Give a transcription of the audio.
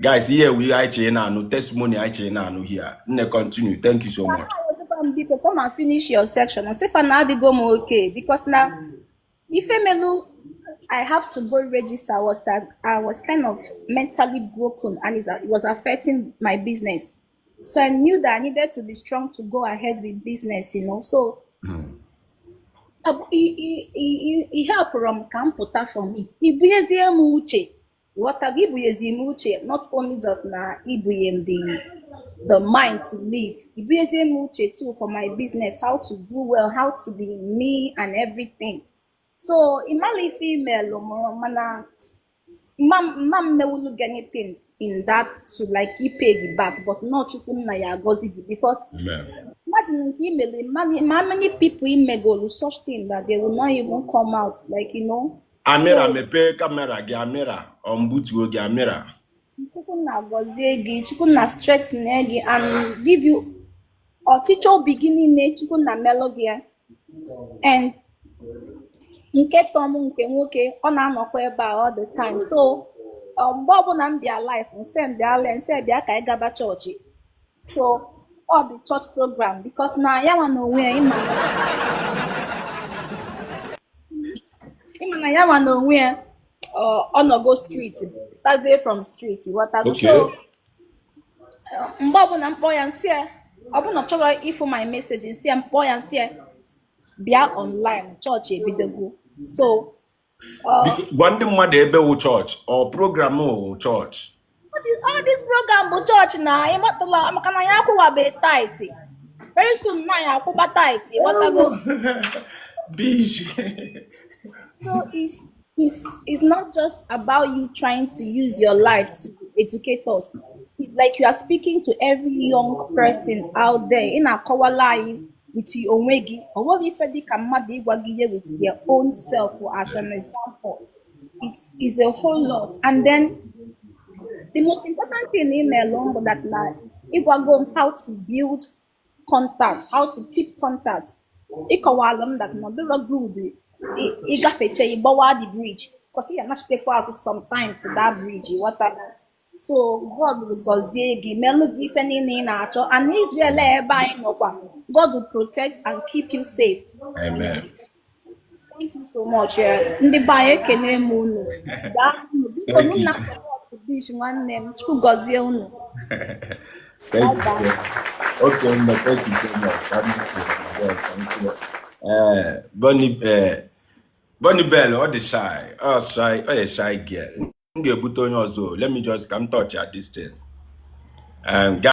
Guys, ihe we anyị chee na-anụ, testimony anyị chee na-anụ here. Nne, continue. Thank you so much. Ọzọkwa m, biko, come and finish your section. Nsị fa na adịgo m okay because na ife melu I have to go register was that I was kind of mentally broken and it was affecting my business. So I knew that I needed to be strong to go ahead with business. So ihe hapụrụ m ka m pụta from it. Ibunyezie m uche, ghọtago, ibunyezie m uche, not only just na ibunye m the mind to live, ibunyezie m uche too for my business, how to do well, how to be me and everything. So ịmala ife email mụrụ, mana mma m mewulu gị anything in that to like ipay gị back, but not Chukwu nna ya agọzi gị because Amen. Imagine nke imelu many, many people imegolu such thing that they will not even come out, like. Amira, So mepee camera gị. Amira, ọ mbutuo gị, Amira. Chukwu gọzie gị, Chukwu na strengthen gị and give you ọchịchọ obi gị niile. Chukwu na melụ gị ya. And nke tọm nke nwoke, ọ na-anọkwa ebe a all the time. So mgbe ọbụla m bịa live, nse m bịa lee, nse bịa ka anyị gaba chọọchị. So ọ dị church program because na ya nwa na onwe ya, ịma na ya nwa na onwe ya, ọ nọgo street, tazie from street, ghọtago. So mgbe ọbụla mkpọ ya, nsị ya ọbụna ọ chọrọ ịfụ my message, nsị ya mkpọ ya, nsị ya bịa online, chọọchị ebidogo. So Biko, gwa ndị mmadụ ebe wụ chọọchị ọ program wụ chọọchị. All this program bụ chọọchị na ịmatala maka na ya akwụwabe tithe. Very soon na ya akwụba tithe, ghọtago. Bish. So it's not just about you trying to use your life to educate us. It's like you are speaking to every young person out there. Ị na-akọwala anyị with onwe gị. Ọ nweghị ife dị ka mmadụ ịgwa gị ihe with their own self as an example. It's a whole lot. And then the most important thing email bụ that na ịgwago m how to build contact, how to keep contact. Ịkọwalụ m that na ọ dịrọ good ịgafeche ịgbawa the bridge because ị ga-anachitekwa azụ sometimes to that bridge, ịghọtago. So God will gọzie gị, melụ gị ife niile ị na-achọ. And Israel ebe anyị nọkwa, God will protect and keep you safe. Amen. Thank you so much. Ndị be anyị, ekene m unu. Daalụ biko. Thank you. Nna, support Bish nwanne m. Chukwu gọzie unu. Thank Bye you. bye. Okay, no, thank you so much. Thank you. Yeah, thank you. Bonnie, Bonnie Bell, ọ dị shy. Ọ shy, ọ yẹ shy girl. M ga-ebute onye ọzọ. Let me just come touch at this thing.